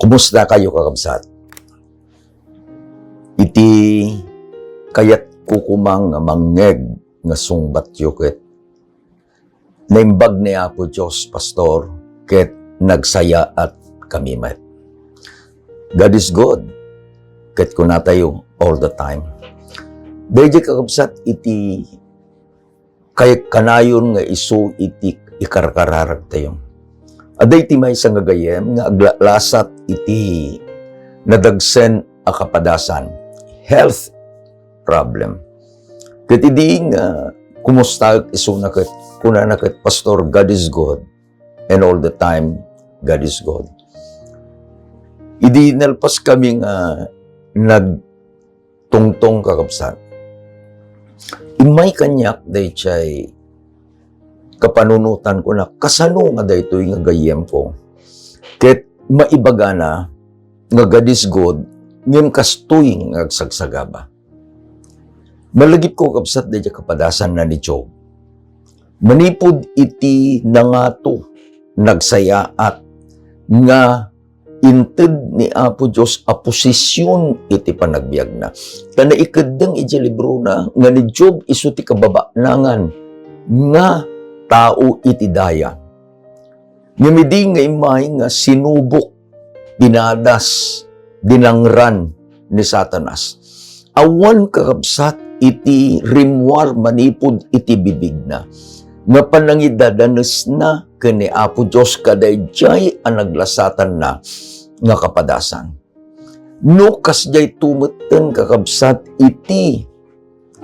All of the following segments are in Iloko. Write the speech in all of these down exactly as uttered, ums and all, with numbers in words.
Kumusta kayo, kakabsat? Iti kayatko koma nga mangngeg nga sungbatyo ket naimbag ni Apo Dios, Pastor, ket nagsayaat kami met. God is good, ket kunatayo all the time. Daydiay, kakabsat, iti kay kanayon nga isu iti ikarkararagtayo. Adda iti maysa nga gayyem nga aglalasat iti nadagsen a kapadasan, health problem. Ket idi nga kumustaek isuna ket kunana ket, "Pastor, God is good, and all the time, God is good." Idi nalpas kami nga nag- tungtong, kakabsat. Immay kaniak daydiay kapanunotan, kuna, "Kasano nga daytoy nga gayyemko?" Ket maibagana nga God is good, ngem kastoy nga agsagsagaba. Malagipko, kabsat, daydiay kapadasanna ni Job. Manipud iti nangato, nagsayaat nga inted ni Apo Dios a posisyon iti panagbiagna. Ta naikeddeng idiay librona nga ni Job isu ti kababaanangan nga tao iti daya. Ngem idi nga immay nga sinubok, pinadas, dinangran ni Satanas, awan, kakabsat, iti rimmuar manipud iti bibigna nga panangidadanesna ken ni Apo Dios kadaydiay a naglasatanna nga kapadasan. No kasdiay metten, kakabsat, iti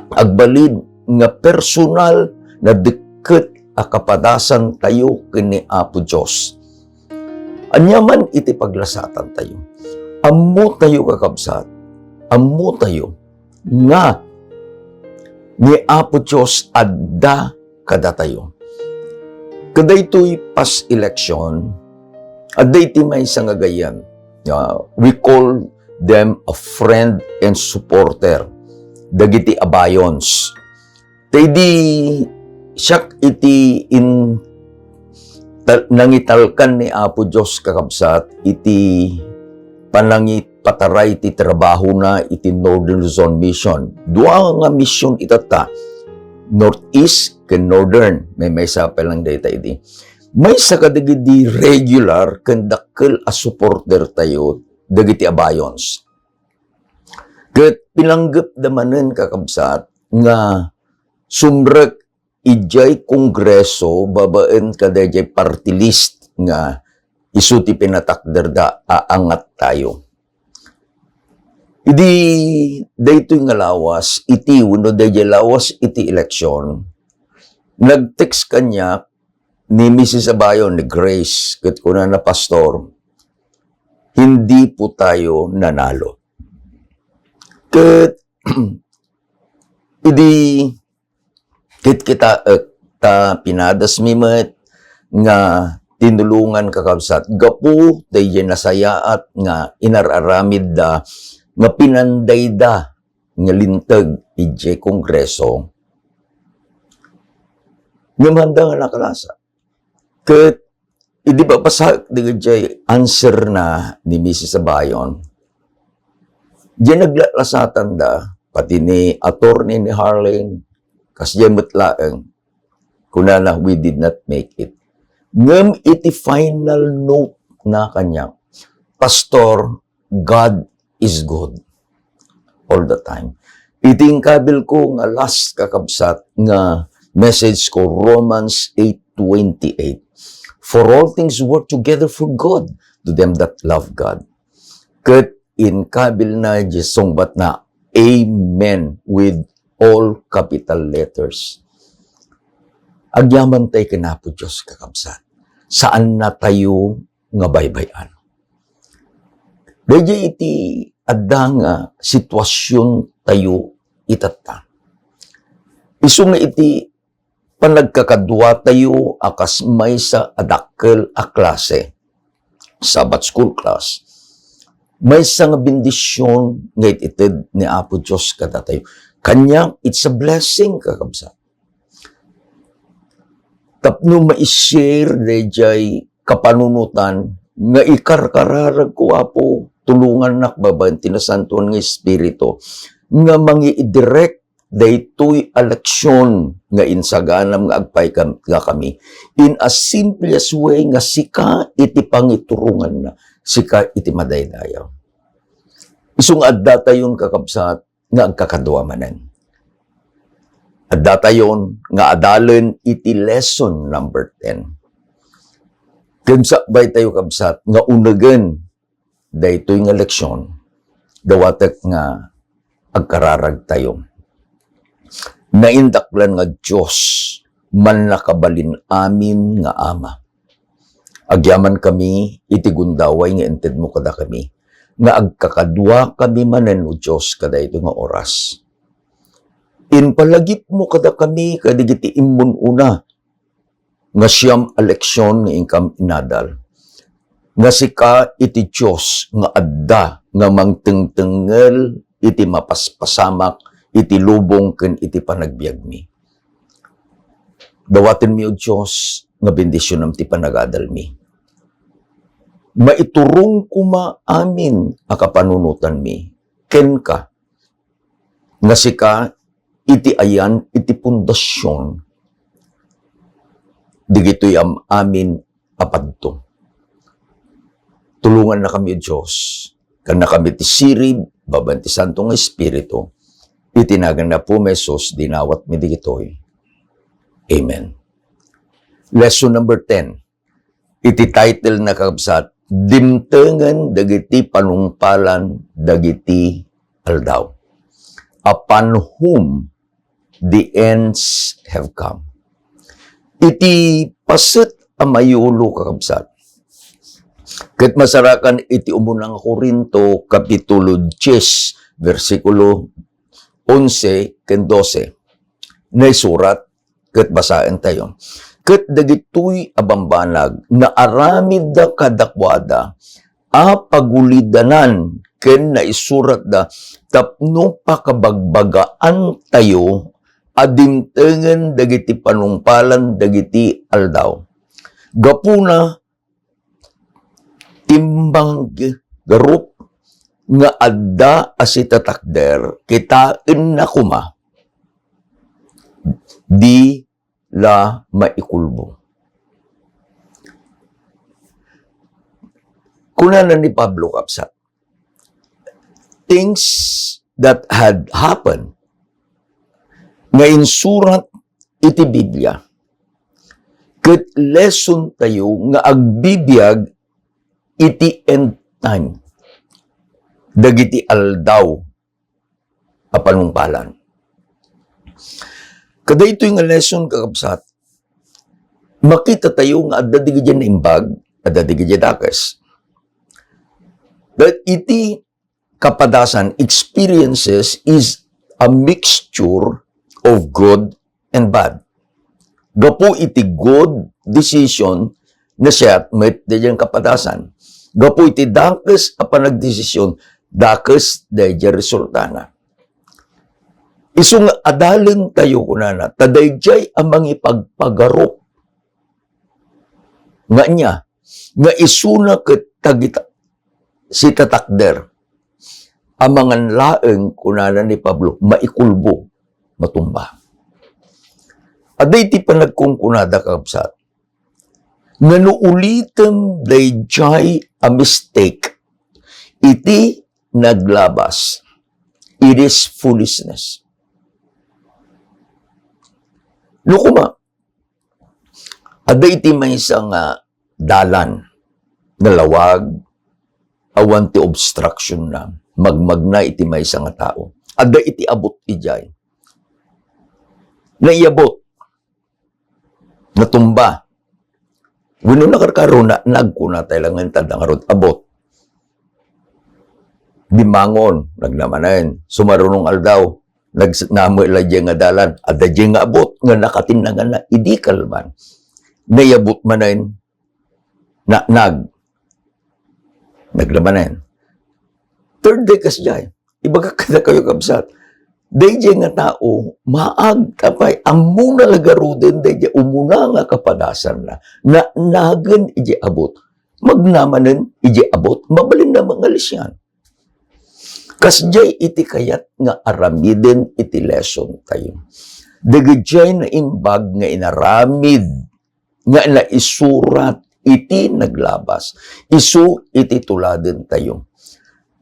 agbalin nga personal, nadekket a kapadasantayo ken ni Apo Dios. Ania man iti paglasatantayo, ammotayo, kakabsat, ammotayo nga ni Apo Dios adda kadatayo. Kadaytoy past election, adda iti maysa nga gayyem. Uh, we call them a friend and supporter. Dagiti abayons. Ta idi siak iti in-, tal-, nangitalkan ni Apo Dios, kakabsat, iti panangipataray ti trabahona iti Northern Luzon Mission. Dua nga mission itatta, Northeast ken Northern. Maymaysa pay lang dayta idi. Maysa kadagidi regular ken dakkel a supporter tayo dagiti abayons. Ket pinanggepda manen, kakabsat, nga sumrek idiay Kongreso babaen kadaydiay party list nga isu ti pinatakderda a angattayo. Idi daytoy nga lawas iti, wenno daydiay lawas iti eleksyon, nag-text kaniak ni Missus Abayon, ni Grace, ket kunana, "Pastor, hindi po tayo nanalo." Ket idi kitkitaek, eh, ta pinadasmi met nga tinulongan, kakabsat, gapu daydiay nasayaat nga inar-aramidda nga pinandayda nga linteg idiay Kongreso, ngem haanda nga nakalasa. Ket idi babasaek dagiti answer na ni Missus Abayon, diay naglalasatanda, pati ni attorney ni Harlene, kasdiay met laeng, kunana, "We did not make it." Ngem iti final note na kaniak, "Pastor, God is good all the time." Iti inkabil ko nga last, kakabsat, nga message ko, Romans eight twenty-eight, "For all things work together for good to them that love God." Ket inkabil na diay sungbat na, "Amen," with all capital letters. Agyaman tay ken Apo Dios, kakabsat. Saan na tayo nga baybay-an. Daydiay iti adda nga situasion tayo itatta. Isu nga iti panagkakadua tayo a kas maysa a dakkel a klase, Sabbath school class, maysa nga bendision nga it-ited ni Apo Dios kadatayo. Kaniak, it's a blessing, kakabsat. Tapno ma-share daydiay kapanunotan nga ikarkararagko, Apo, tulongannak babaen ti Nasantoan nga Espiritu nga mangidirek daytoy a leksion nga insaganam nga agpaykam-, nga kami in a simplest way nga sika iti pangituronganna, sika iti madaydayaw. Isu nga addatayon, kakabsat, nga agkakadua manen. Addatayon nga adalen iti lesson number ten. Ken sakbaytayo, kabsat, nga unegen daytoy nga leksion, dawatek nga agkararagtayo. Naindaklan nga Dios, mannakabalin amin nga Ama. Agyamankami iti gundaway nga intedmo kadakami, nga agkakadua kami manen, O Dios, kadaytoy nga oras. Impalagipmo kadakami kadagiti immun-una nga siam a leksion nga inkam inadal, nga sika iti Dios nga adda nga mangtengtengngel iti mapaspasamak iti lubong ken iti panagbiagmi. Dawatenmi, O Dios, nga bendisionam ti panagadalmi. Maiturong koma amin a kapanunotanmi kenka, nga sika iti ayan iti pundasion dagitoy am-amin a padto. Tulongannakami, O Dios, kannakami ti sirib babaen ti Santo nga Espiritu, iti nagan ni Apo Jesus, dinawatmi dagitoy. Amen. Lesson number ten. Iti title na, kabsat, Dimtengen dagiti panungpalan dagiti aldaw. Upon whom the ends have come. Iti paset a mayulo, kakabsat, ket masarakan iti umuna nga Corinto, Kapitulo dies, bersikulo onse ken dose, naisurat ket basaentayo. Ket dagitoy a bambanag, naaramidda kadakuada a pagulidanan ken naisuratda tapno pakabagbagaantayo a dimtengen dagiti panungpalan dagiti aldaw. Gapuna, timbang garup nga adda a sitatakder, kitaenna koma, di la maikulbo. Kunana ni Pablo, kabsat, things that had happened nga insurat iti Biblia, ket lesson tayo nga agbibiag iti end time, dagiti aldaw a panungpalan. Kadaytoy nga lesson, kakabsat, makita tayo nga adda dagiti naimbag, adda dagiti dakes. That iti kapadasan, experiences is a mixture of good and bad. Gapu iti good decision, nasayaat met daydiay kapadasan. Gapu iti dakes a panagdesisyon, dakes daydiay resultana. Isu nga adalentayo, kunana, ta daydiay a mangipagpagarup nga ania, nga isuna ket tagita-, sitatakder. Amangan laeng, kunana ni Pablo, maikulbo, matumba. Adda iti panagkunkunada, kakabsat, nga no ulitem daydiay a mistake iti naglabas, it is foolishness. No koma, adda iti maysa nga dalan, nalawag, awan ti obstruction na, magmagna iti maysa nga tao. Adda iti abut idiay. Naiyabut. Natumba. Wenno nakarkaro, na, nagkuna tayo lang nga adda ngarud abut. Bimmangon, nagnamanen. Sumarunong aldaw, nagnamo ila diay nga dalan. Adda diay nga abut, nga nakatinnaganna, idi kalman. Naiyabut manen, na, nag, naglamanen. Third day kasdiay, ibaga kadakayo, kabsat, daydiay nga tao, maagta pay, ammona la garuden daydiay umuna nga kapadasanna, na, nagen idiay abut. magna manen idiay abut, mabalinna nga alisian. Kasdiay iti kayat nga aramiden iti lesson tayo. Dagidiay naimbag nga inaramid nga naisurat iti naglabas, isu iti tuladen tayo.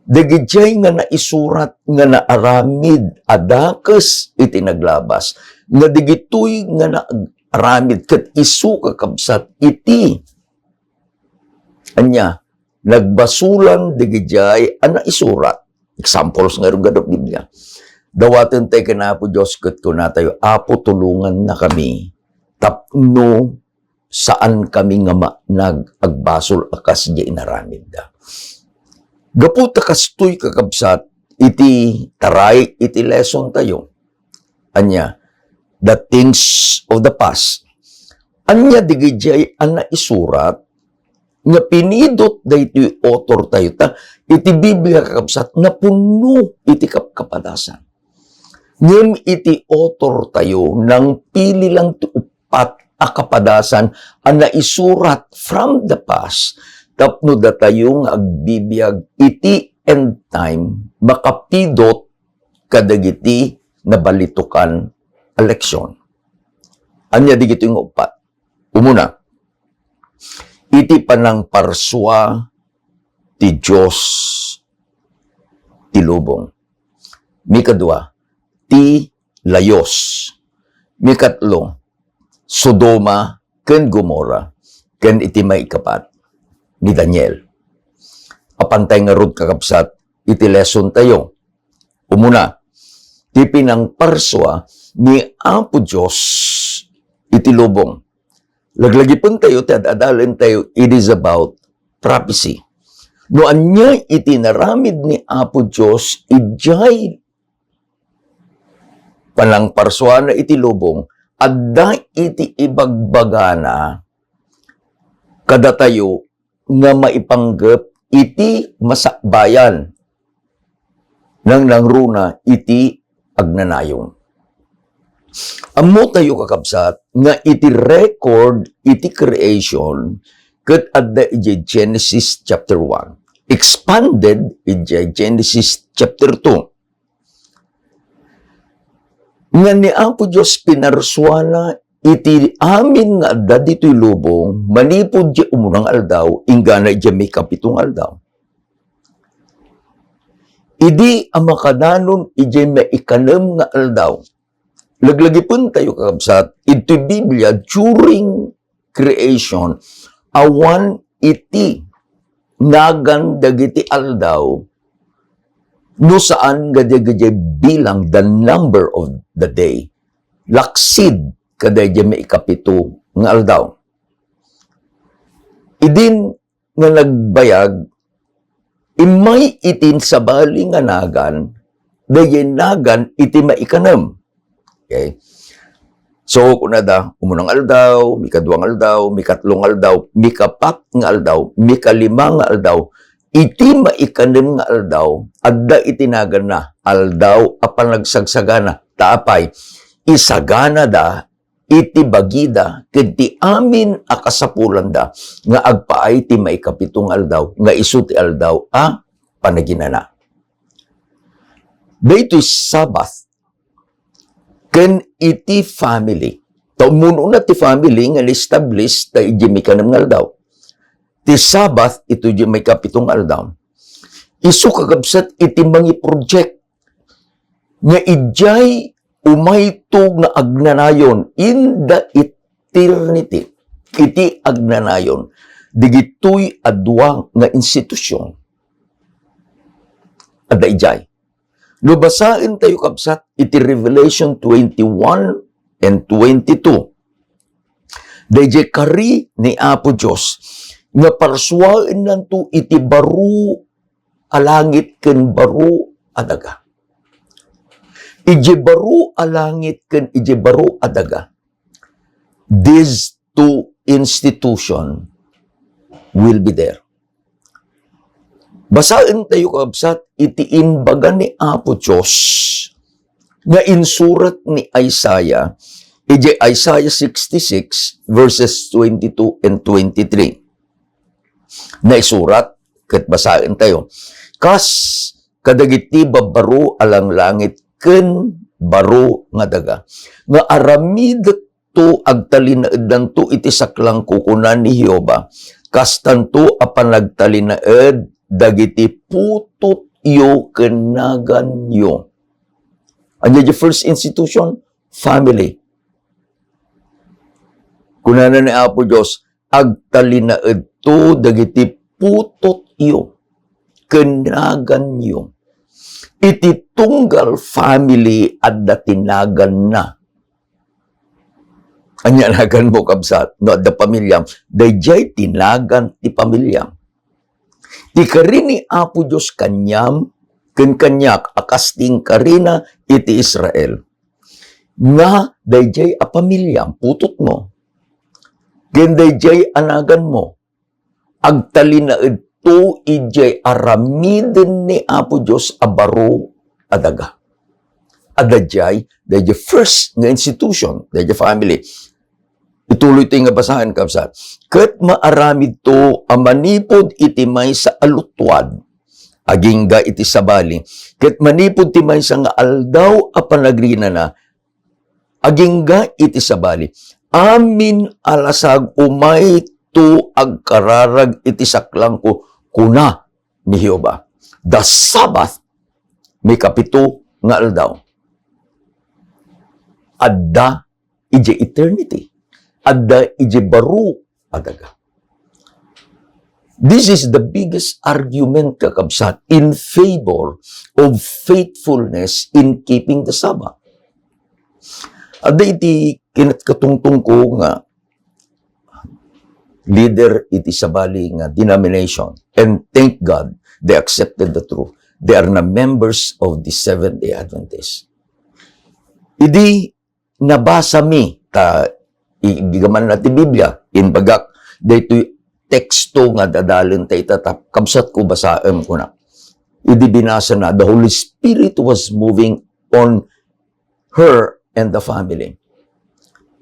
Dagidiay nga naisurat nga naaramid a dakes iti naglabas, nga digitoy nga naaramid ket isu kakabsat iti Ania, nagbasolan dagidiay a naisurat. Examples ngarud nga Biblia. Dawaten tayo ken Apo Dios ket kunatayo, "Apo, tulongannakami tapno saan kami nga ma-, nag-, agbasol a kasdiay inaramidda." Gapu ta kastoy, kakabsat, iti taray iti lesson tayo. Ania, the things of the past. Ania dagidiay a naisurat nga pinidot daytoy author tayo ta iti Biblia, kakabsat, napunno iti kapkapadasan. Ngem iti author tayo, nangpili lang ti uppat a kapadasan a naisurat from the past tapno datayo nga agbibiag iti end time makapidot kadagiti nabalitokan a leksion. Ania dagitoy nga uppat? Umuna, iti panangparsua ti Dios ti lubong. Mikadua, ti layos. Mikatlo, Sodoma ken Gomorra, ken iti maikapat ni Daniel. Apantay ngarud, kakabsat, iti lesson tayo. Umuna, ti pinangparsua ni Apo Dios iti lubong. Laglagipentayo ti ad-adalentayo, it is about prophecy. No ania iti naramid ni Apo Dios idiay panangparsuana iti lubong, adda iti ibagbagana kadatayo nga maipanggep iti masakbayan. Nangnangruna iti agnanayon. Ammotayo, kakabsat, nga iti record iti creation ket adda idiay Genesis chapter one, expanded idiay Genesis chapter two. Nga ni Apo Dios pinarsuana iti amin nga adda ditoy lubong manipud idiay umuna nga aldaw, inggana idiay maikapito nga aldaw. Idi a makadanon idiay maikanem nga aldaw, laglagipentayo, kakabsat, iti Biblia during creation, awan iti nagan dagiti aldaw, no saan nga dagiti bilang, the number of the day, laksid kadagiti maikapito nga aldaw. Idin nga nagbayag, immay iti sabali nga nagan, daydiay nagan iti maikanem. Okay? So, kunada, umunang aldaw, mikadua nga aldaw, mikatlo nga aldaw, mikapat nga aldaw, mikalima nga aldaw, iti maikanem nga aldaw, adda iti naganna, aldaw a panagsagsagana. Ta apay, isaganada iti bagida ken ti amin a kasapulanda nga agpaay ti maikapito nga aldaw nga isu ti aldaw a panaginana. Daytoy Sabbath ken iti family. Ta umuna ti family nga na-establish ta idiay maikanem nga aldaw. Ti Sabbath iti idiay maikapito nga aldaw. Isu kakabsat iti mangiproject nga idiay umayto nga agnanayon in the eternity, iti agnanayon, digitoy a dua nga institusyon. Adda idiay. No basaentayo, kabsat, iti Revelation twenty-one and twenty-two, daydiay kari ni Apo Dios nga parsuaennanto iti baro a langit ken baro a daga. Idiay baro a langit ken idiay baro a daga, these two institution will be there. Basaentayo, kabsat, iti imbaga ni Apo Dios nga insurat ni Isaiah, idiay Isaiah sixty-six, verses twenty-two and twenty-three. Naisurat, ket basaentayo, kas kadagiti babbaro a langlangit ken baro nga daga, nga aramidekto agtalinaeddanto iti saklangko, kuna ni Jehovah, kastanto a panagtalinaed dagiti putotyo ken naganyo. Ania di first institution? Family. Kunana ni Apo Dios, agtalinaedto dagiti putotyo ken naganyo. Iti tunggal family adda ti naganna. Ania naganmo, kabsat? No adda pamiliam, daydiay ti nagan ti pamiliam. Ti kari ni Apo Dios kaniam ken kaniak a kas ti inkarina iti Israel, nga daydiay a pamiliam, putotmo, ken daydiay a naganmo, agtalinaedto idiay aramiden ni Apo Dios a baro a daga. Adda diay, daydiay first nga institution, daydiay family. Ituloy ti nga basaen, kabsat. Ket maaramidto a manipud iti maysa a luttuad, agingga iti sabali, ket manipud ti maysa nga aldaw a panagrinana, agingga iti sabali, amin a lasag umayto agkararag iti saklangko, kuna ni Jehovah. The Sabbath, maikapito nga aldaw, adda idiay eternity. Adda idiay baro a daga. This is the biggest argument, kakabsat, in favor of faithfulness in keeping the Sabbath. Adda iti kinatkatungtong ko nga leader iti sabali nga denomination, and thank God, they accepted the truth. They are na members of the Seventh-day Adventist. Idi nabasa mi, ta i-, igaman na ti Biblia, imbagak, daytoy teksto nga dadalen ta ita, ta kabsat ko basaem, kuna. Idi binasa na, "The Holy Spirit was moving on her and the family."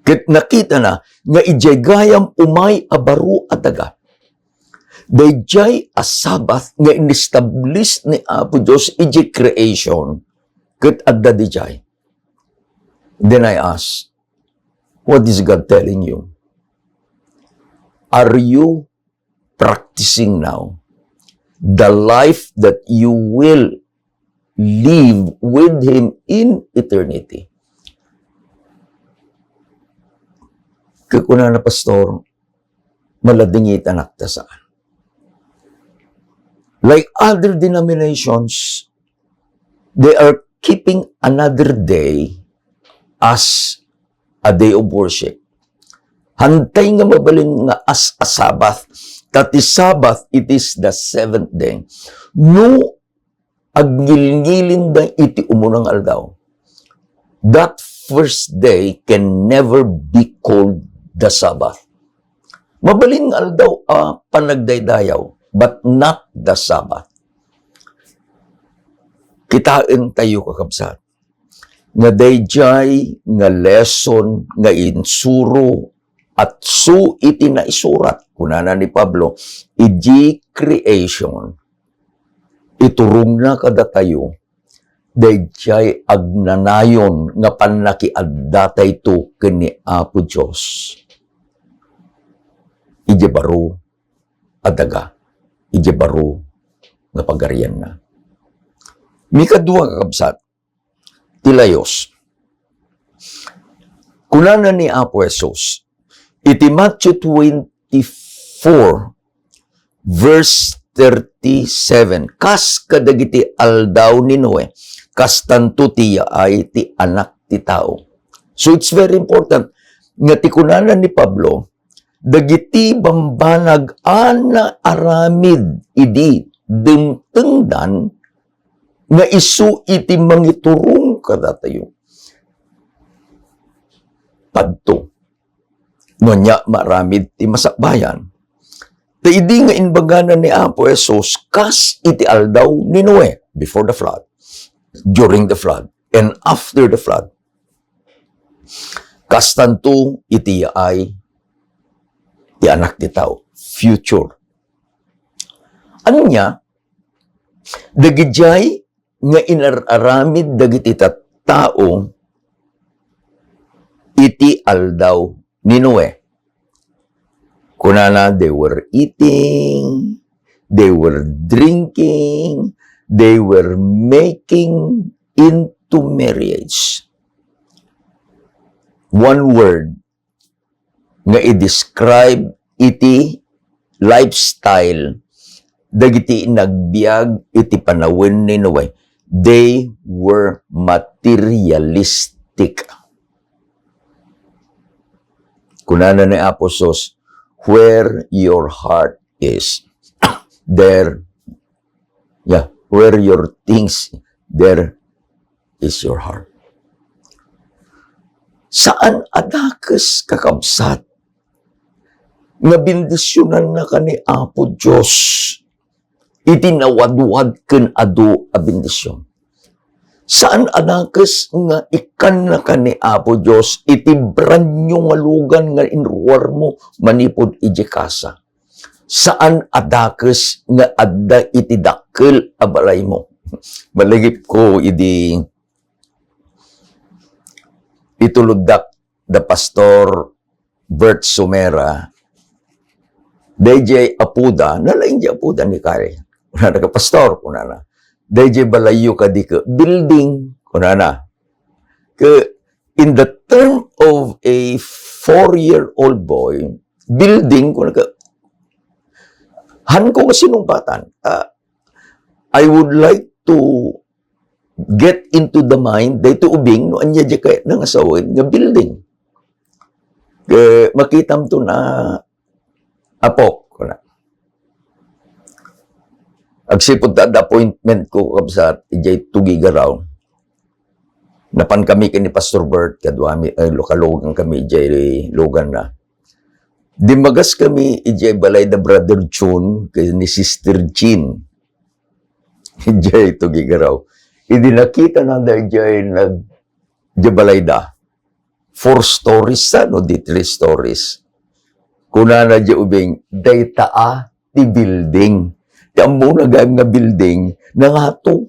Ket nakita na nga idiay gayam umay a baro a daga. Daydiay a Sabbath nga inestablis ni Apo Dios idiay creation, ket adda didiay. Then I ask, "What is God telling you? Are you practicing now the life that you will live with Him in eternity?" Ket kunana, "Pastor, maladingitanak ta saan." Like other denominations, they are keeping another day as a day of worship. Hantay nga mabalin nga as a Sabbath, ta ti Sabbath, it is the seventh day. No agngilngilinda iti umuna nga aldaw, that first day can never be called the Sabbath. Mabalin nga aldaw a panagdaydayaw, but not the Sabbath. Kitaentayo, kakabsat, nga daydiay nga lesson nga insuro atsu iti naisurat, kunana ni Pablo, idiay creation, iturongna kadatayo daydiay agnanayon nga pannakiaddatayto ken ni Apo Dios idiay baro a daga, idiay baro nga pagarianna. Mikadua, kakabsat, ti layus. Kunana ni Apo Jesus iti Matthew twenty-four, verse thirty-seven, "Kas kadagiti aldaw ni Noe, kastanto ti yaay ti Anak ti Tao." So, it's very important nga ti kunana ni Pablo, dagiti bambanag a naaramid idi dimtengdan nga isu iti mangiturong kadatayo. Padto, no ania maaramid ti masakbayan. Ta idi nga imbagana ni Apo Jesus, kas iti aldaw ni Noe, before the flood, during the flood, and after the flood, kastanto iti yaay ti Anak ti Tao, future. Ania, dagidiay nga inar-aramid dagiti tattao iti aldaw ni Noe. Kunana, they were eating, they were drinking, they were making into marriage. One word nga i-describe iti lifestyle dagiti nagbiag iti panawen ni Noe. They were materialistic. Kunana ni Apo Jesus, "Where your heart is, there, yeah, where your things, there is your heart." Saan a dakes, kakabsat, nga bendisyonannaka ni Apo Dios iti nawadwad ken adu a bendision. Saan a dakes nga ikkannaka ni Apo Dios iti brand new nga lugan nga inruarmo manipud idiay kasa. Saan a dakes nga adda iti dakkel a balaymo. Malagipko idi ituloddak da Pastor Bert Sumera, dayjay apoda, nalaing di apoda ni Kari. Kunana ka, "Pastor," kunana, "dayjay balayyo kadi ke building," kunana. Ke, in the term of a four-year-old boy, building, kunana ka, han ko nga sinungpatan. Ah, I would like to get into the mind, daytoy ubing, no ania di kayat nga sawen nga building. Ke, makitam to na, "Apok," kuna. Agsipud ta adda appointment ko, kabsat, idiay Tuguegarao. Napan kami ken ni Pastor Bert, kaduami, eh, kalugan kami idiay lugan na. Dimmagas kami idiay balay da Brother Jun ken ni Sister Jean. Idiay Tuguegarao. Idi nakita na dayjay nag-, idiay balay da, four stories sa, no, di three stories. Kunana idiay ubing, "Dayta a ti building. Ti ammona gayam nga building, nangato."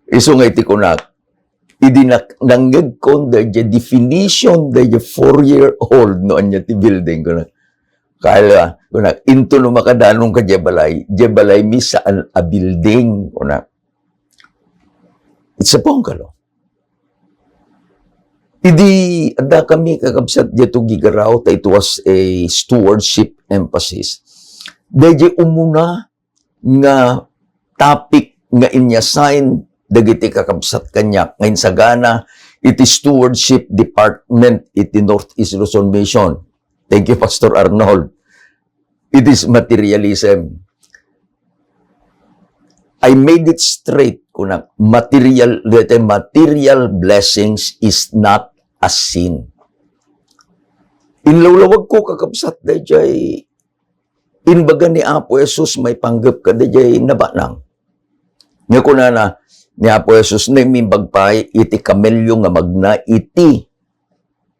Isu nga iti kunak, idi nak-, nangngegkon dayjay definition dayjay four-year-old no ania ti building, kunak. Kaya, kunak, "Into no makadanong ka diay balay, diay balaymi saan a building," kunak. It's a bungalow. Idi adda kami, kakabsat, diay Tuguegarao, ta it was a stewardship emphasis. Dayjay umuna nga topic nga in-assign dagiti kakabsat kaniak nga insagana iti stewardship department iti Northeast Luzon Mission. Thank you, Pastor Arnold. It is materialism. I made it straight, kunak, material, the material blessings is not a sin. Inlawlawag ko, kakabsat, dayjay imbaga ni Apo Jesus maipanggep kadayjay nabanang. Nga kunana ni Apo Jesus, "Naimbag pay iti kamelio nga magna iti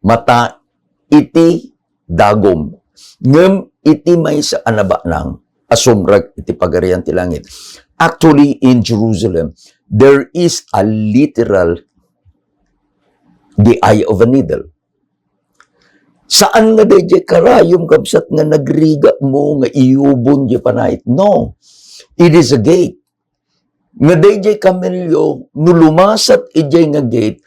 mata iti dagum, ngem iti maysa a nabanang a sumrek iti Pagarian ti Langit." Actually, in Jerusalem, there is a literal the eye of a needle. Saan nga dayjay karayom, kabsat, nga nagrigamo nga iyubon diay panait. No. It is a gate. Nga dayjay kamelio, no lumasat idiay nga gate,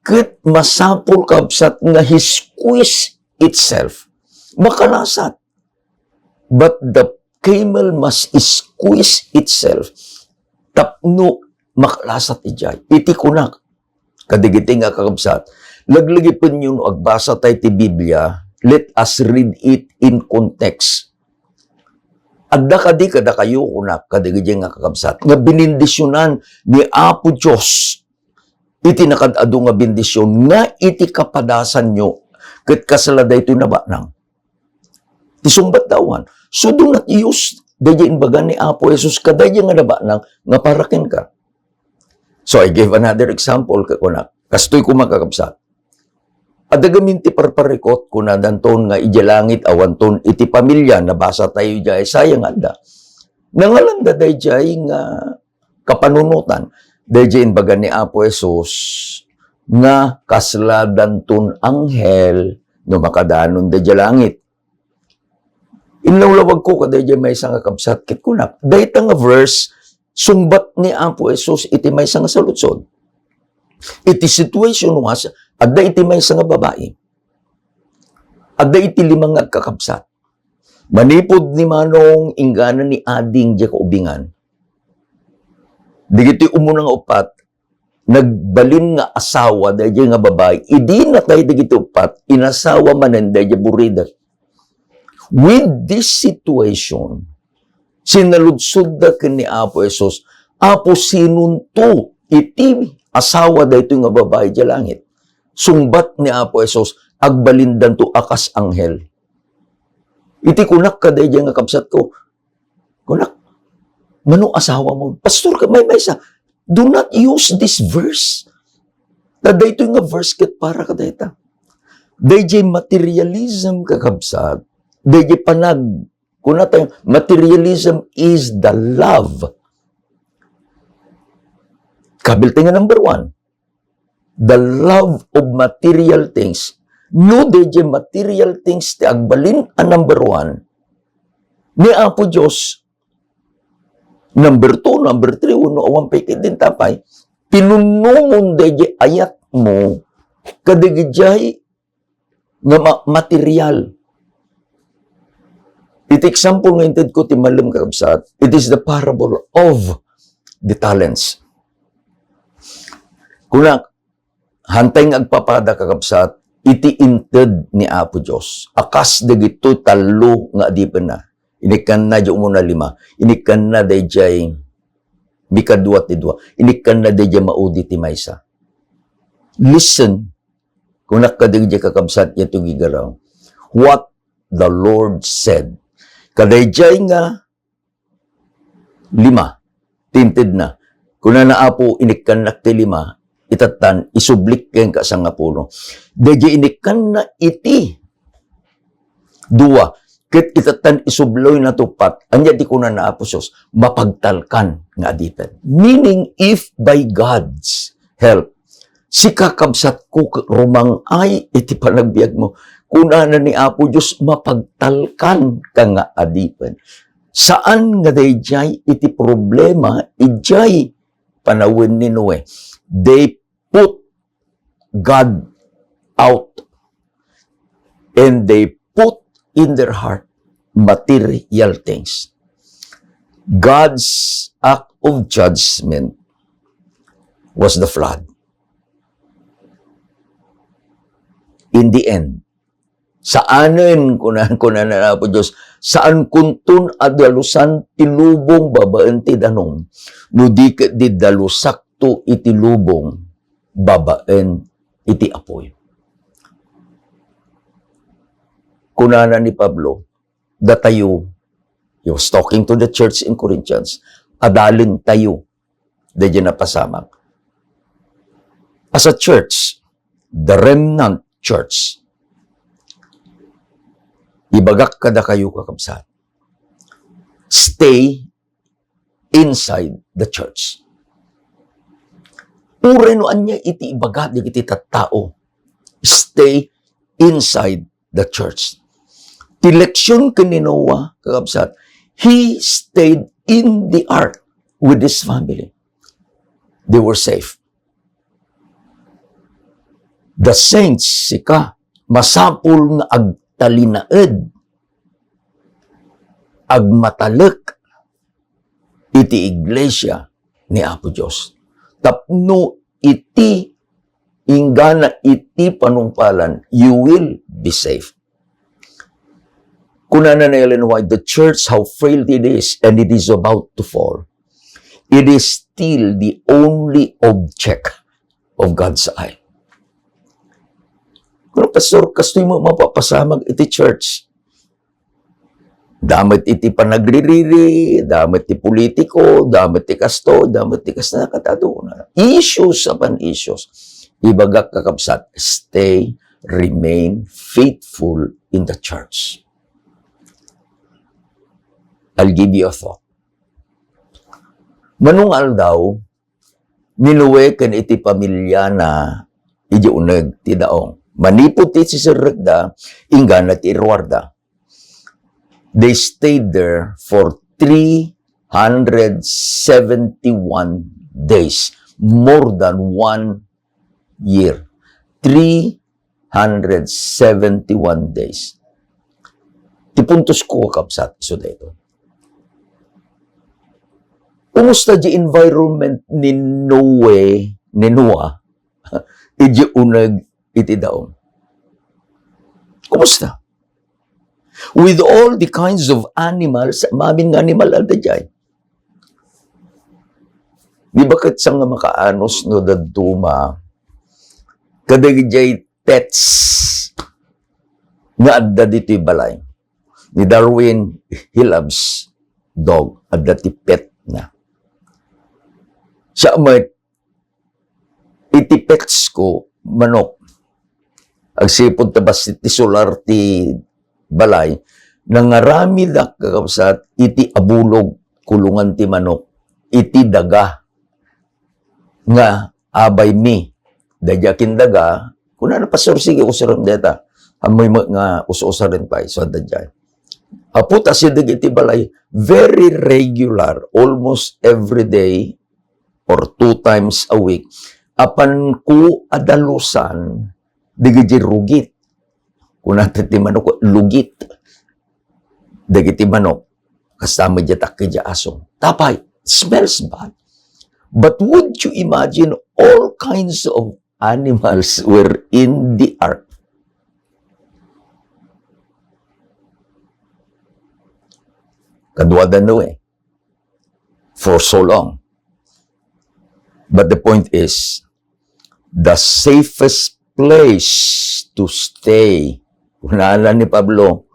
ket masapul, kabsat, nga he squeeze itself. Makalasat. But the camel must squeeze itself tapno makalasat idiay. Iti kunak, kadagiti nga kakabsat, laglagipenyo no agbasa tay ti Biblia, let us read it in context. Adda kadi kadakayo, kunak, kadagiti nga kakabsat, nga binindisionan ni Apo Dios iti nakaad-adu nga bendision nga iti kapadasanyo, ket kasla daytoy nabanang. Ti sungbat da awan. So do not use dayjay imbaga ni Apo Jesus kadayjay nga nabanang nga para kenka. So I gave another example, ket kunak, kastoy koma, kakabsat. Adda gamin ti parparikut, kunadanton nga idiay langit awanton iti pamilia, nabasa tayo idiay Isaiah nga adda. Nangalanda dayjay nga kapanunotan. Dayjay imbaga ni Apo Jesus nga kasladanton anghel no makadanon dayjay langit. Inlawlawagko kadayjay maysa nga kabsat ket kunak, dayta nga verse, sungbat ni Apo Jesus iti maysa nga saludsod. Iti situation was, adda iti maysa nga babai. Adda iti lima nga agkakabsat. Manipud ni Manong inggana ni Ading diay kaubingan, dagiti umuna nga upat, nagbalin nga asawa dayjay nga babai. Idi natay dagiti upat, inasawa manen dayjay burida. With this situation, sinaludsodda ken ni Apo Jesus, "Apo, sinonto iti asawa daytoy nga babai idiay langit?" Sungbat ni Apo Jesus, "Agbalindanto a kas anghel." Iti kunak kadayjay nga kabsatko, kunak, "Mano asawa mo?" Pastor ka, maymaysa, do not use this verse. Ta daytoy nga verse ket para kadayta. Dayjay materialism, kakabsat, dayjay panag-, kuna tayo, materialism is the love. Kabilti nga number one, the love of material things. No, dayjay material things ti agbalin a number one, ni Apo Dios, number two, number three, wenno awan pay ket din tapay, pinunnomon dayjay ayatmo kadagijay nga ma-, material. Iti example nga intedko ti malem, kakabsat, it is the parable of the talents. Kunak, hantay nga agpapada, kakabsat, iti inted ni Apo Dios a kas dagitoy tallo nga adipenna. Inikkanna diay umuna lima, inikkanna dayjay mikadua ti dua, inikkanna dayjay maudi ti maysa. Listen, kunak kadagijay kakabsat nga tugigaraw, what the Lord said. Kadayjay nga lima, ti intedna. Kunana, "Apo, inikkannak ti lima, itattan, isublik kenka a sangapulo." Dayjay inikkanna iti dua, ket itattan isubloyna ti uppat. Ania ti kunana, Apo Jesus? "Mapagtalkan nga adipen." Meaning, if by God's help, sika, kabsatko, ket rumang-ay iti panagbiagmo, kunana ni Apo Dios, "Mapagtalkan ka nga adipen." Saan nga dayjay iti problema idiay panawen ni Noe. They put God out and they put in their heart material things. God's act of judgment was the flood. In the end, saanen, kuna-, kunana ni Apo Dios, "Saankonton a dalusan ti lubong babaen ti danum, no di ket di dalusakto iti lubong babaen iti apuy." Kunana ni Pablo, datayo, he was talking to the church in Corinthians, adalentayo dayjay napasamak. As a church, the remnant church, ibagak kadakayo, kakabsat, stay inside the church. Uray no ania iti ibaga dagiti tattao, stay inside the church. Ti leksyon ken ni Noah, kakabsat, he stayed in the ark with his family. They were safe. The saints, sika, masapul nga agtalinaed, agmatalek iti iglesia ni Apo Dios. Tapno iti inggana iti panungpalan, you will be safe. Kunana ni Ellen White, "The church, how frail it is, and it is about to fall, it is still the only object of God's eye." Pero, Pastor, kastoy mo mapapasamak iti church. Damo met iti panagririgat, damo met ti politiko, damo met ti kastoy, damo met ti kasta, ket aduna. Issues upon issues. Ibagak, kakabsat, stay, remain faithful in the church. I'll give you a thought. Mano nga aldaw, ni Noe ken iti pamiliana idiay uneg ti daong. Manipud ti siserrekda, inggana ti iruarda. They stayed there for three hundred seventy-one days, more than one year. Three hundred seventy-one days. Ti puntos ko, kabsat, isu daytoy. Kumusta di environment ni Noe, ni Noah, idiay uneg iti daong? Kumusta? With all the kinds of animals, amin nga animal adda diay. Di ba ket saan nga makaanus no dadduma kadagiti pets nga adda ditoy balay? Ni Darwin, he loves dog. Adda ti pet na. Siya met, iti pets ko, manok. Agsipud ta bassit ti solar ti balay, nangaramidak, kakabsat, iti abulog, kulungan ti manok, iti daga nga abaymi. Daydiay ken daga, kunana, "Pastor, sige, usaren dayta." Ammoy met nga us-usaren pay, so, daydiay. Apo, ta sideg iti balay, very regular, almost every day, or two times a week, apanko a dalusan dagiti rugit. Kunana ti manok, lugit. Dagiti manok, kasta met diay takki diay aso. Tapay, smells bad. But would you imagine all kinds of animals were in the ark? Kaduada Noe. For so long. But the point is, the safest place to stay, kunana ni Pablo,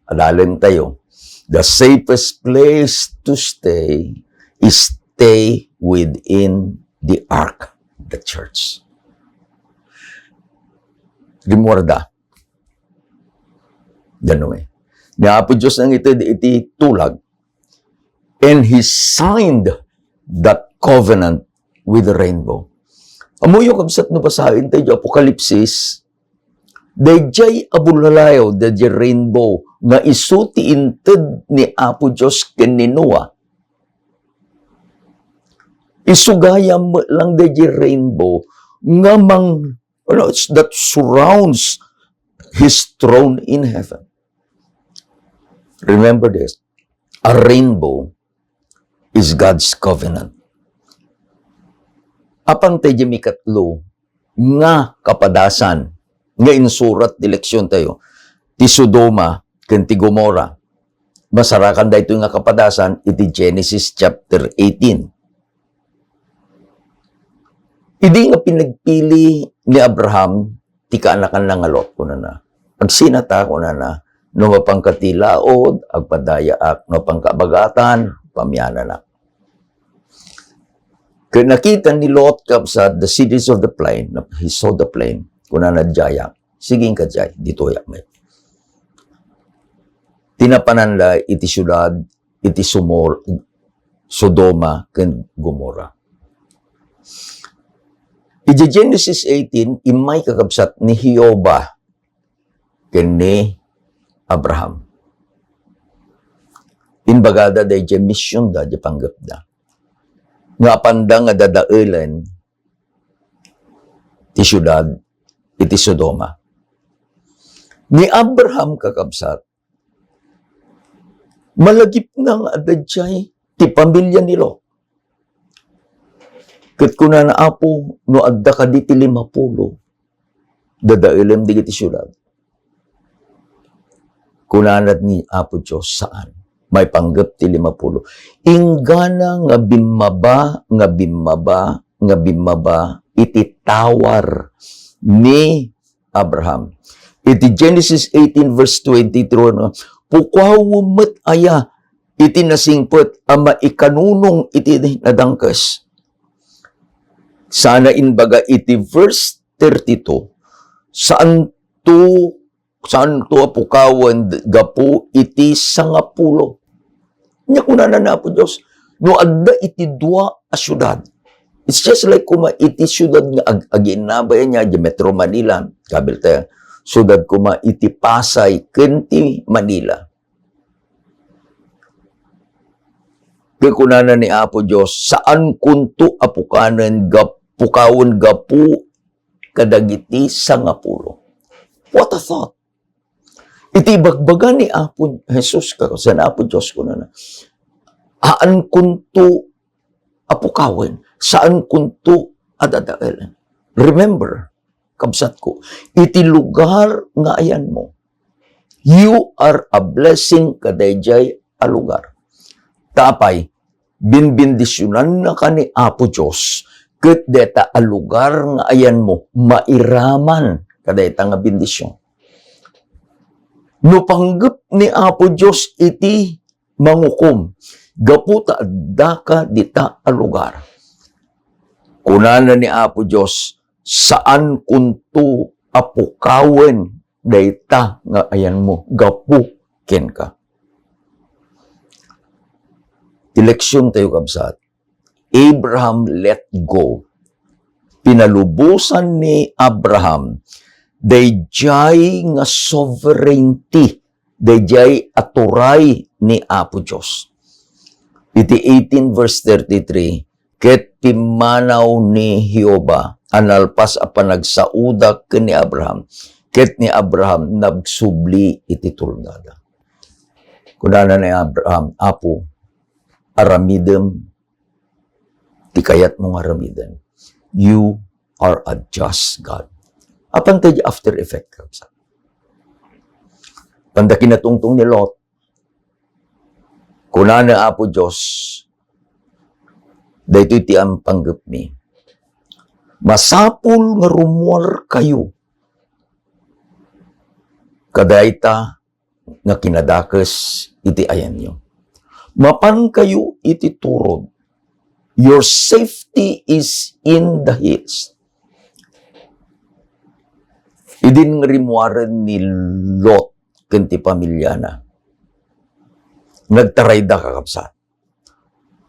adalen tayo, the safest place to stay is stay within the ark, the church. Rimmuarda da Noe. Ni Apo Dios nangitid iti tulag, and he signed that covenant with the rainbow. Ammoyo, kabsat, no basaen tayo ti Apokalipsis, daydiay a bulalayo, daydiay rainbow, nga isu ti inted ni Apo Dios ken ni Noah. Isu gayam met lang daydiay rainbow nga mang-, you know, it's, that surrounds his throne in heaven. Remember this, a rainbow is God's covenant. Apan tay di mikatlo nga kapadasan nga insurat ti leksyon tayo, ti Sodoma ken ti Gomorra. Masarakan daytoy nga kapadasan iti Genesis chapter eighteen. Idi nga pinagpili ni Abraham ti kaanakanna nga Lot, kunana, "Agsinata," kunana, "no mapanka ti laod, agpadayaak, no mapanka abagatan, pamiananak." Ket nakita ni Lot, kabsat, the cities of the plain, he saw the plain, kunana, "Diayak, sige, inka diay, ditoyak met." Tinapananda iti siudad iti Sumor-, Sodoma ken Gomorra. Iti Genesis eighteen, immay kakabsat ni Jehovah ken ni Abraham. Imbagada daydiay misionda, di panggepda, nga apanda nga dadaelen ti siudad iti Sodoma. Ni Abraham, kakabsat, malagipna nga adda diay ti pamilia ni Lot. Ket kunana, "Apo, no adda kadi ti limapulo, dadaelem dagiti siudad." Kunana ni Apo Dios, "Saan. Maipanggep ti limapulo." Inggana nga bimmaba, nga bimmaba, nga bimmaba iti tawar ni Abraham. Iti Genesis eighteen verse twenty-three, no, "Pukaw met aya iti nasingpet a maikanunong iti nadangkes." Sana imbaga iti verse thirty-two, "Saanto, saanto a pukawen gapu iti sangapulo." Nya kunana ni Apo Dios, No adda iti dua a siudad, it's just like koma iti siudad nga ag-, aginnabay ania, di Metro Manila, kabil tayo, siudad koma iti Pasay ken ti Manila. Ket kunana ni Apo Dios, "Saankonto a pukanen gap-, pukawen gapu kadagiti sangapulo." What a thought! Iti ibagbaga ni Apo Jesus, kakabsat, Apo Dios, kunana, "Saankonto a pukawen, saankonto a dadaelen." Remember, kabsatko, iti lugar nga ayanmo, you are a blessing kadaydiay a lugar. Ta apay, binbendisionannaka ni Apo Dios, ket dayta a lugar nga ayanmo, mairaman kadayta nga bendision. No panggep ni Apo Dios iti mangukom, gapu ta addaka dita a lugar. Kunana ni Apo Dios, "Saankonto a pukawen dayta nga ayanmo gapu kenka." Ti leksion tayo, kabsat, Abraham let go. Pinalubosan ni Abraham daydiay nga sovereignty, daydiay a turay ni Apo Dios. Iti eighteen verse thirty-three, "Ket pimmanaw ni Jehovah a nalpas a panagsaoda ken ni Abraham, ket ni Abraham nagsubli iti tuldada." Kunana ni Abraham, "Apo, aramidem ti kayatmo nga aramiden. You are a just God." Apan ti after effect, kabsat. Panda kinatungtong ni Lot, kunana Apo Dios, "Daytoy ti am-, panggepmi. Masapul nga rummuarkayo kadayta nga kinadakes iti ayanyo. Mapankayo iti turod. Your safety is in the hills." Idin nga rimmuaren ni Lot ken ti pamiliana, nagtarayda, kakabsat.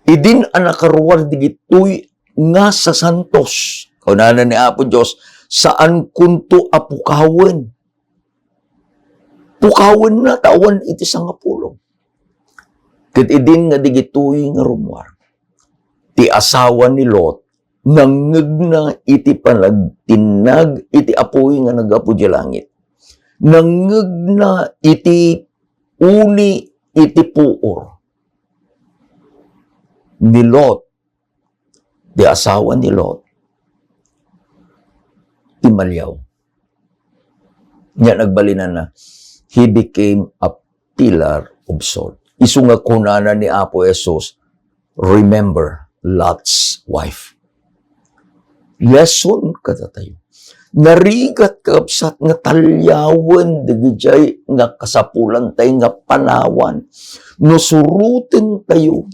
Idin a nakaruar digitoy nga sasantos, kunana ni Apo Dios, "Saankonto a pukawen. Pukawenna ta awan iti sangapulo." Ket idin nga digitoy nga rummuar, ti asawa ni Lot, nangngegna iti panagtinnag iti apuy nga naggapu idiay langit. Nangngegna iti uni iti puor ni Lot, ti asawa ni Lot, ti maliaw. Nya nagbalinanna, he became a pillar of salt. Isu nga kunana ni Apo Jesus, "Remember Lot's wife." Lesson kadatayo. Narigat, kakabsat, nga taliawen dagijay nga kasapulantayo nga panawan no surotentayo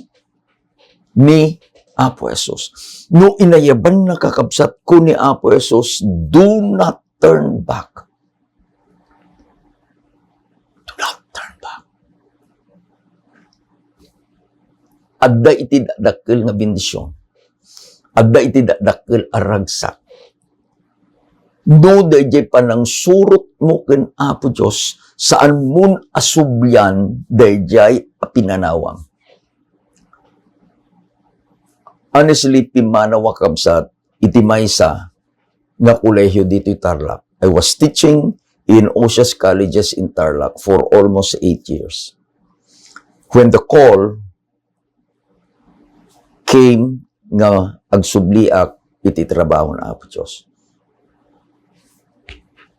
ni Apo Jesus. No inayabanna, kakabsatko, ni Apo Jesus, do not turn back. Do not turn back. Adda iti dakdakkel nga bendision. Adda iti dakdakkel a ragsak. No daydiay panangsurotmo ken Apo Dios, saanmon a sublian daydiay a pinanawam. Honestly, pimmanaw a kabsat iti maysa nga kolehiyo ditoy Tarlac. I was teaching in Osias Colleges in Tarlac for almost eight years. When the call came nga agsubliak iti trabaho na Apo Dios.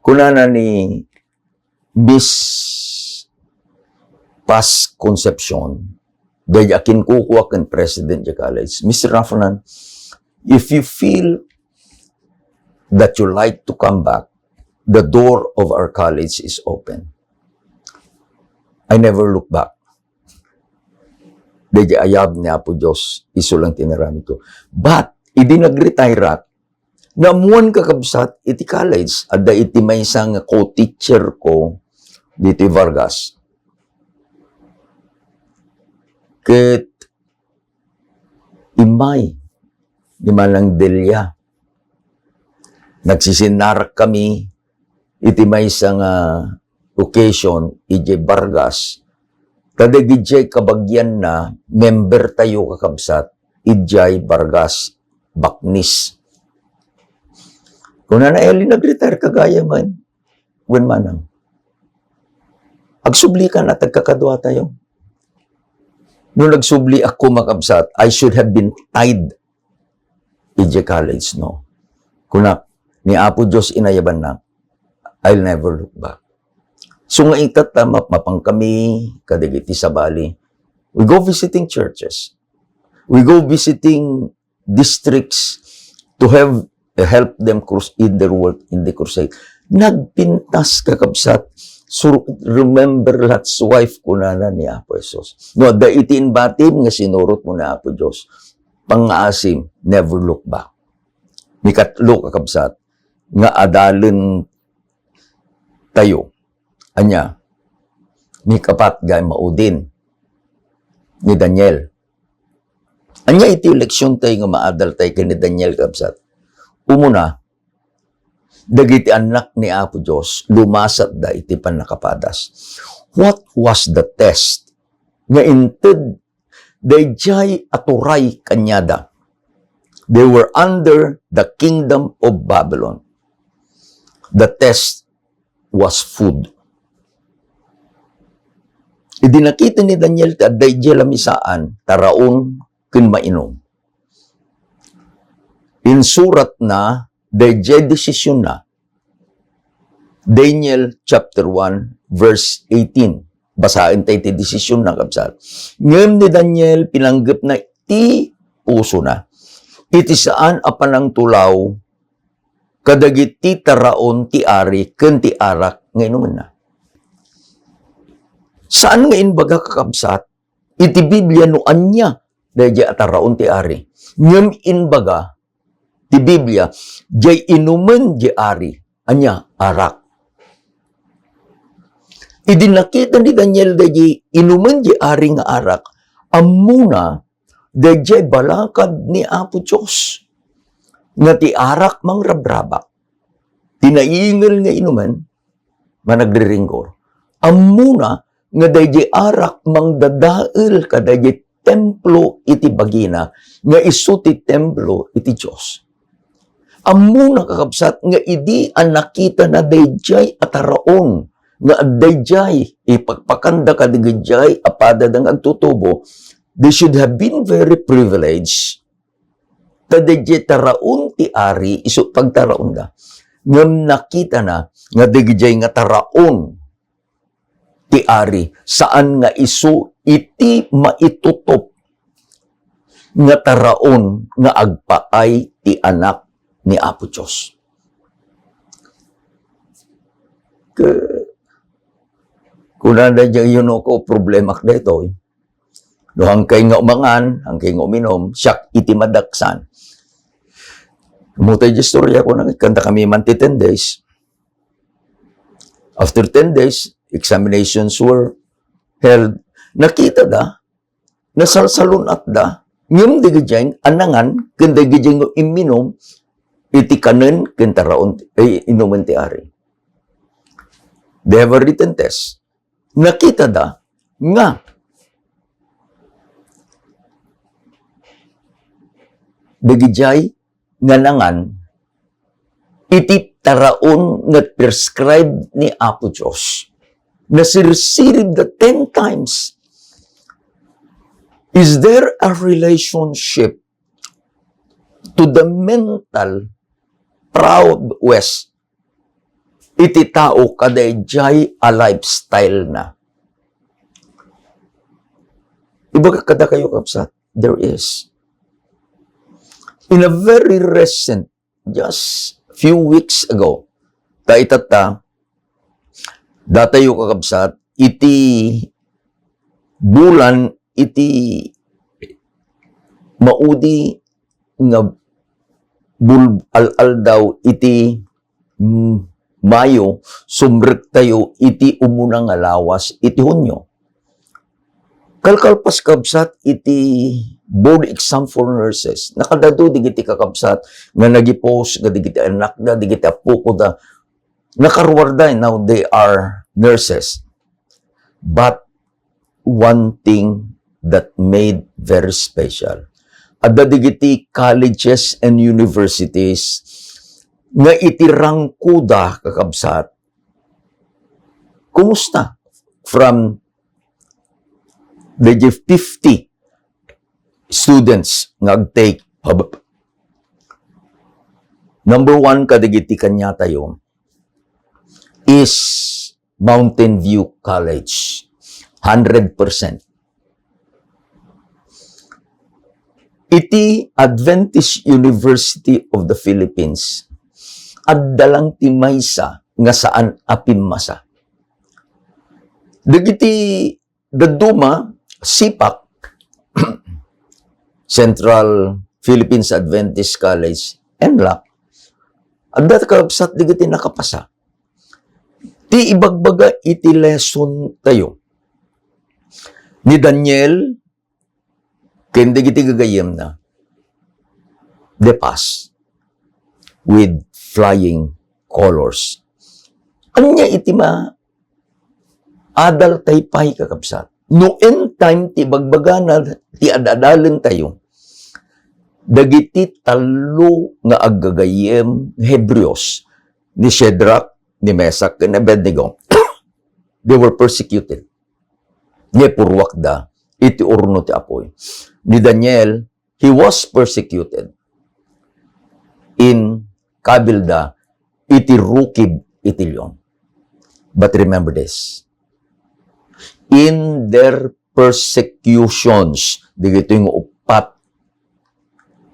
Kunana ni Miss Paz Concepcion, daydi a kinkukua ken president ti college, "Mister Rafanan, if you feel that you like to come back, the door of our college is open." I never look back. Daydi ayab ni Apo Dios, isu lang ti inaramidko. But, idi nag-retire-ak, naammoan, kakabsat, iti college, adda iti maysa nga co-teacher ko ditoy Vargas. Ket immay ni Manang Delia. Nagsisinarak kami iti maysa nga occasion idiay Vargas. Kadagiti kabagianna, member tayo, kakabsat, idiay Vargas, Bacnes. Kunana, "Eli, nag-retire ka gayam, wen manang? Agsubli ka na, tagkakadua tayo." No nagsubli ako, kakabsat, I should have been tied idiay college, no? Kunak, ni Apo Dios inayabannak, I'll never look back. So nga itatta, map-, mapan kami kadagiti sabali. We go visiting churches. We go visiting districts to have, help them crus-, in their work in the crusade. Nagpintas, kakabsat. So, remember Lot's wife, kunana ni Apo Jesus. No, adda iti inbatim nga sinurot mo ni Apo Dios. Pangngaasim, never look back. Mikatlo, kakabsat, nga adalen tayo. Ania? Mikapat, gayam maudin ni Daniel. Ania iti leksion tayo nga maadal tayo ken ni Daniel, kabsat? Umuna, dagiti annak ni Apo Dios, lumasatda iti pannakapadas. What was the test nga inted daydiay a turay kaniada? They were under the kingdom of Babylon. The test was food. Idi nakita ni Daniel ti adda idiay lamisaan, taraon ken mainum, insuratna daydiay desisionna. Daniel chapter one, verse eighteen. Basaen tayo ti desisionna, kabsat. Ngem ni Daniel, pinanggepna ti pusona iti saan a panangtulaw kadagiti taraon ti ari ken ti arak nga inumenna. Saan nga imbaga, kakabsat, iti Biblia no ania daydiay a taraon ti ari. Ngem imbaga ti Biblia, diay inumen diay ari. Ania? Arak. Idi nakita ni Daniel daydiay inumen diay ari nga arak, ammona daydiay balakad ni Apo Dios nga ti arak mangrabrabak, ti naingel nga inumen, managriringgor. Ammona nga daydiay arak mangdadael kadaydiay templo iti bagina, nga isu ti templo iti Dios. Ammona, kakabsat, nga idi a nakitana daydiay a taraon nga adda idiay, ipakpakanda kadagiti a padada nga agtutubo, they should have been very privileged. Ta daydiay taraon ti ari isu pagtaraonda. Ngem nakitana nga daydiay nga taraon ti ari, saan nga isu iti maitutop nga taraon nga agpaay ti Anak ni Apo Dios. Ke-, kunana diay yunuko, "Problemak daytoy. No, hankay nga umangan, hankay nga uminum, siak iti madaksan." Immutay diay istorya ko, nagkanta kami man ti ten days. After ten days, examinations were held. Nakitada, nasalsalun-atda, ngem dagiti a nangan ken dagiti imminum iti kanen ken taraon, eh, inumen ti ari. They have a written test. Nakitada nga dagiti nga nangan iti taraon nga prescribed ni Apo Dios, nasirsiribda ten times. Is there a relationship to the mental prowess iti tao kadaydiay a lifestyle na? Ibaga kadakayo, kabsat, there is. In a very recent, just few weeks ago, ta itatta, datayo, kakabsat, iti bulan iti maudi nga bul-, al-aldaw iti, mm, Mayo, sumrektayo iti umuna nga lawas iti Hunio. Kalkalpas, kabsat, iti board exam for nurses. Nakadadu digiti kakabsat nga nagipos nga digiti anakda, digiti appokoda. Nakaruarda, now they are nurses. But one thing that made very special, adda digiti colleges and universities nga iti rangkoda, kakabsat, kumusta? From the fifty students nga agtake, number one kadagiti kaniatayo is Mountain View College, hundred percent. Iti Adventist University of the Philippines, adda lang ti maysa nga saan a pimmasa. Dagiti dadduma, CPAC, Central Philippines Adventist College, ENLAC, adda kakabsat dagiti nakapasa. Ti ibagbaga iti lesson tayo, ni Daniel ken dagiti gagayyemna, they pass with flying colors. Ania iti ma-, adal tay pay, kakabsat? No end time ti bagbagana ti ad-adalen tayo, dagiti tallo nga aggagayyem nga Hebreos, ni Shadrach, ni Meshach, ken Abednego, they were persecuted. Nga ipurruakda iti urno ti apuy. Ni Daniel, he was persecuted in kabilda iti rukib iti leon. But remember this, in their persecutions, digitoy nga uppat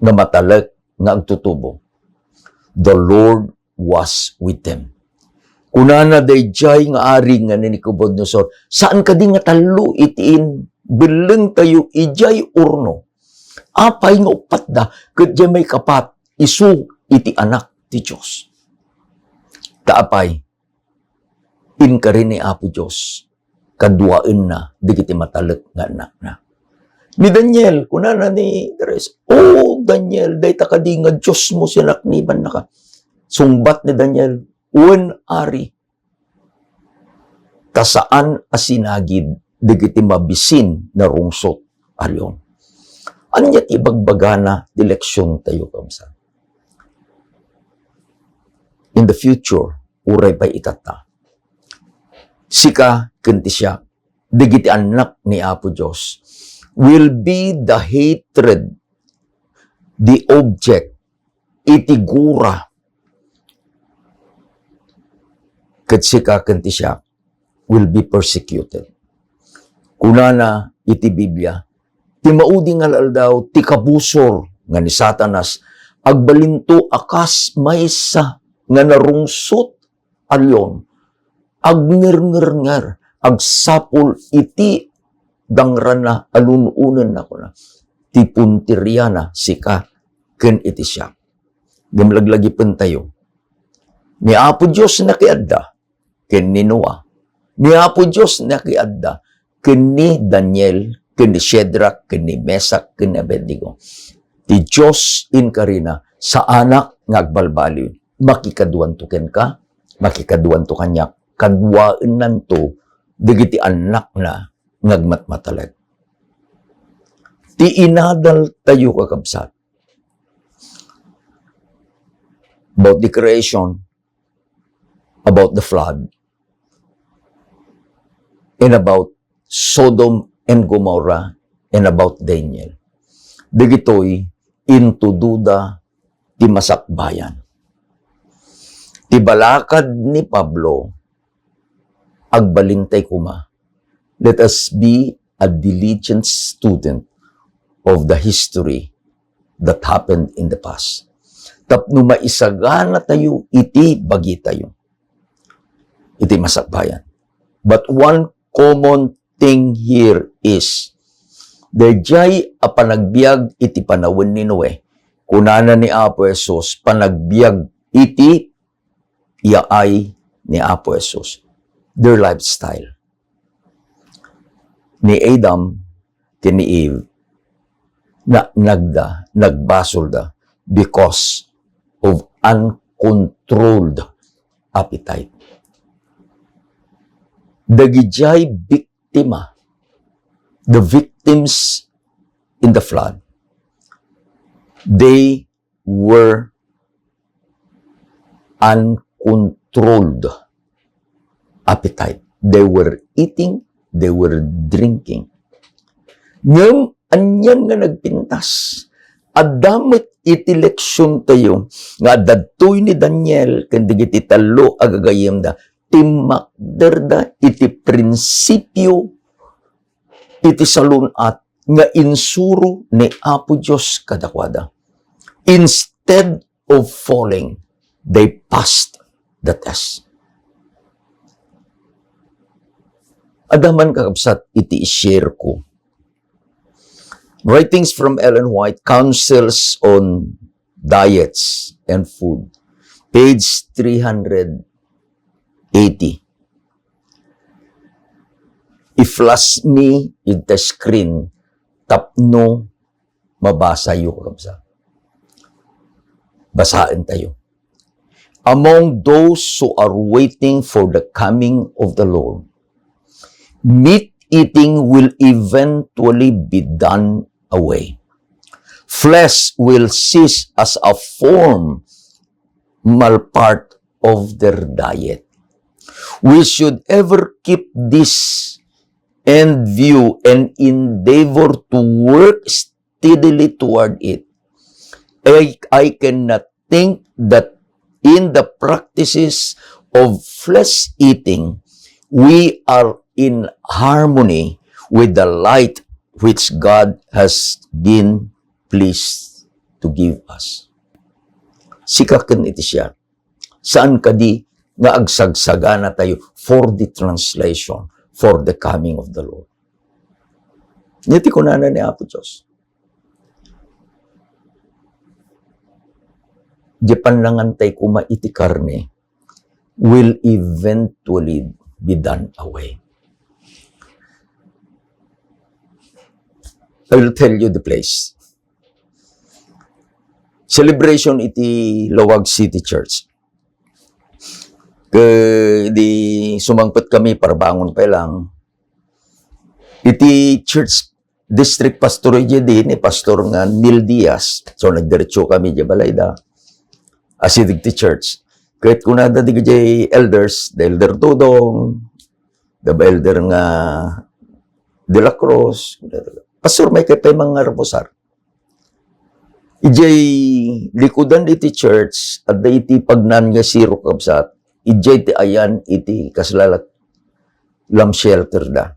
nga matalek nga agtutubo, the Lord was with them. Kunana daydiay nga ari nga ni Nabucodonosor, "Saan kadi nga tallo iti in-, bellengtayo idiay urno? Apay nga uppatda ket diay maikapat isu iti Anak ti Dios?" Ta apay, inkari ni Apo Dios kaduaenna dagiti matalek nga annakna. Ni Daniel, kunana ni Darius, "O Daniel, dayta kadi nga Diosmo, sinaknibannaka?" Sungbat ni Daniel, "Wen, Ari, ta saan a sinagid dagiti mabisin nga rungsot a leon." Ania ti ibagbagana ti leksiontayo, kabsat? In the future, uray pay itatta, sika ken ti siak, dagiti annak ni Apo Dios, will be the hatred, the object, iti gura, ket sika ken ti siak will be persecuted. Kunana iti Biblia, ti maudi nga aldaw, ti kabusor nga ni Satanas, agbalinto a kas maysa nga narungsot a leon, agngerngerngar, agsapul iti dangrana a lun-onenna, kuna, ti punteriana sika ken iti siak. Ngem laglagipentayo, ni Apo Dios nakiadda ken ni Noa. Ni Apo Dios nakiadda ken ni Daniel, ken ni Shadrach, ken ni Meshach, ken ni Abednego. Ti Dios inkarina, saanak nga agbalbaliw. Makikaduanto kenka, makikaduanto kaniak, kaduaennanto dagiti annakna nga agmatmatalek. Ti inadal tayo, kakabsat, about the creation, about the flood, and about Sodom and Gomorrah, and about Daniel. Dagitoy intudoda ti masakbayan. Ti balakad ni Pablo, agbalintay koma. Let us be a diligent student of the history that happened in the past. Tapno maisagana tayo iti bagitayo, iti masakbayan. But one common thing here is, daydiay a panagbiag iti panawen ni Noe, kunana ni Apo Jesus, panagbiag iti yaay ni Apo Jesus. Their lifestyle. Ni Adam ken ni Eve, Naanagda, nagbasolda because of uncontrolled appetite. Dagidiay biktima, the victims in the flood, they were uncontrolled appetite. They were eating, they were drinking. Ngem anian nga nagpintas? Adda met iti leksiontayo nga adda daytoy ni Daniel ken dagiti tallo a gagayyemda, timmakderda iti prinsipio iti salun-at nga insuro ni Apo Dios kadakuada. Instead of falling, they passed the test. Adda man, kakabsat, iti i-share ko. Writings from Ellen White, Counsels on Diets and Food, page three hundred eighty. I-flash mi iti screen tapno mabasayo, kakabsat. Basaentayo. Among those who are waiting for the coming of the Lord, meat eating will eventually be done away. Flesh will cease as a formal part of their diet. We should ever keep this end view and endeavor to work steadily toward it. I, I cannot think that in the practices of flesh eating, we are in harmony with the light which God has been pleased to give us. Sika ken iti siak, saan kadi nga agsagsaganatayo for the translation, for the coming of the Lord? Iti kunana ni Apo Dios, "Di pannangantay koma iti karne will eventually be done away." I will tell you the place. Celebration iti Laoag City Church. Ket idi sumangpet kami, parbangon pa lang, iti church district pastor idiay idi ni pastor nga Neil Diaz. So, nagdiretso kami idiay balayda. Asideg ti church. Ket kunada dagiti elders, da Elder Dodong, da elder nga De La Cruz, Pastor, maikay pay mangarpusar. Idiay likudan iti church, adda iti pagnan nga siro, kabsat. Idiay ti ayan iti kasla lam shelter da.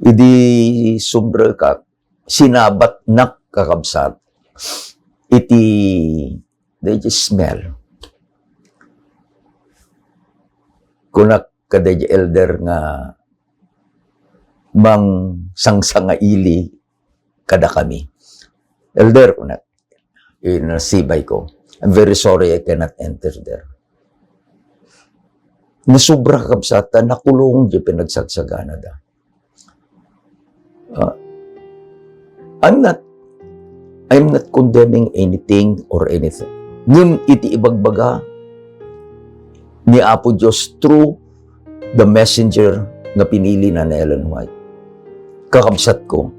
Idi sumrekak, sinabatnak, kakabsat, iti, iti smell. Kunak kada elder nga mangsangsangaili kadakami. "Elder," kunak, inasibay ko, "I'm very sorry, I cannot enter there." Nasubra, kabsat, ta nakulong di pinagsagsaganada. Ah, I'm not, I'm not condemning anything or anything. Ngem iti ibagbaga ni Apo Dios through the messenger nga pinili na ni Ellen White. Kakabsat ko,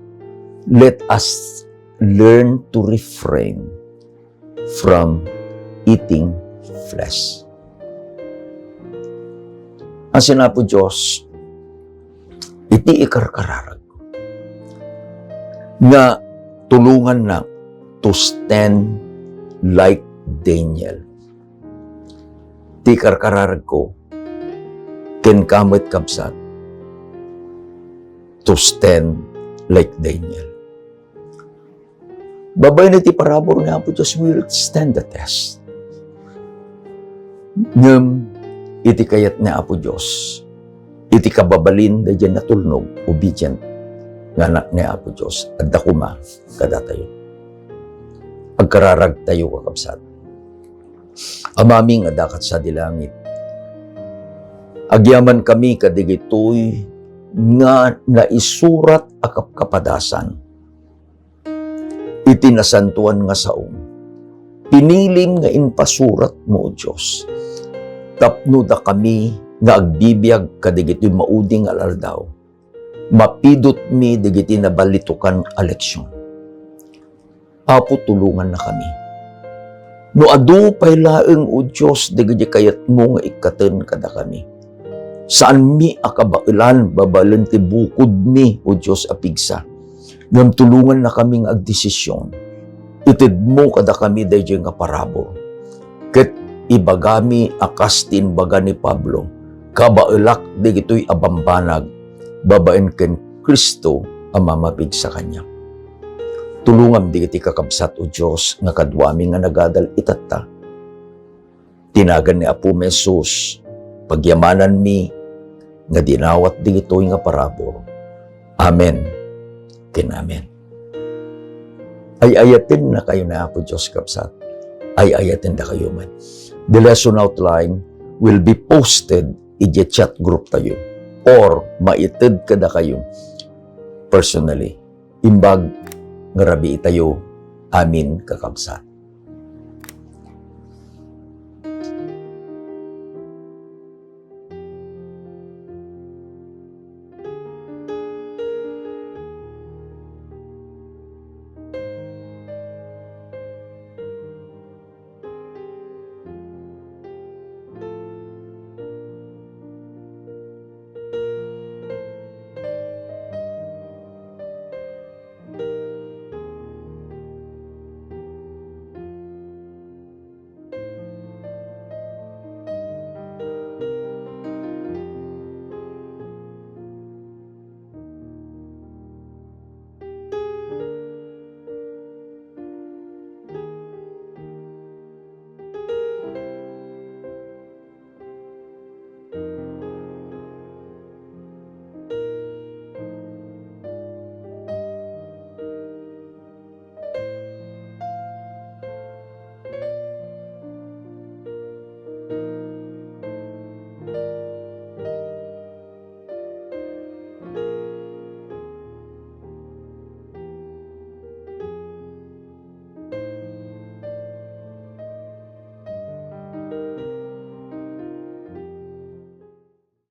let us learn to refrain from eating flesh. Ang sinapo Diyos, iti ikarkararag nga tulungannak to stand like Daniel. Ti karkararag ko, ken kamet kabsat, to stand like Daniel. Babaen iti parabur ni Apo Dios, we will stand the test. Ngem iti kayat ni Apo Dios, iti kababalin daydiay natulnog, obedient nga anak ni Apo Dios, adda koma kadatayo. Agkararagtayo, kakabsat. Amami nga adda ket sadi langit, agyamankami kadagitoy nga naisurat a kapkapadasan. iti nasantoan nga saom. Pinilim nga impasuratmo, O Dios, tapno dakami nga agbibiag kadagitoy maudi nga al-aldaw, mapidutmi dagiti nabalitokan a leksion. Apo, tulongannakami. No adu pay laeng, O Dios, dagiti kayatmo nga ikkaten kadakami, saanmi a kabaelan babaen ti bukodmi, O Dios a pigsa. Ngem tulongannakami nga agdesisyon. Itedmo kadakami daydiay nga parabur. Ket ibagami a kas ti imbaga ni Pablo, "Kabaelak dagitoy a bambanag babaen ken Cristo a mamapigsa kaniak." Tulongam dagiti kakabsat, O Dios, nga kaduami nga nagadal itatta. Ti nagan ni Apomi Jesus, pagyamananmi nga dinawat dagitoy nga parabur. Amen ken amen. Ay-ayatennakayo ni Apo Dios, kabsat. Ay-ayatendakayo met. The lesson outline will be posted idiay chat group tayo, or maited kadakayo personally. Imbag nga rabii tayo amin, kakabsat.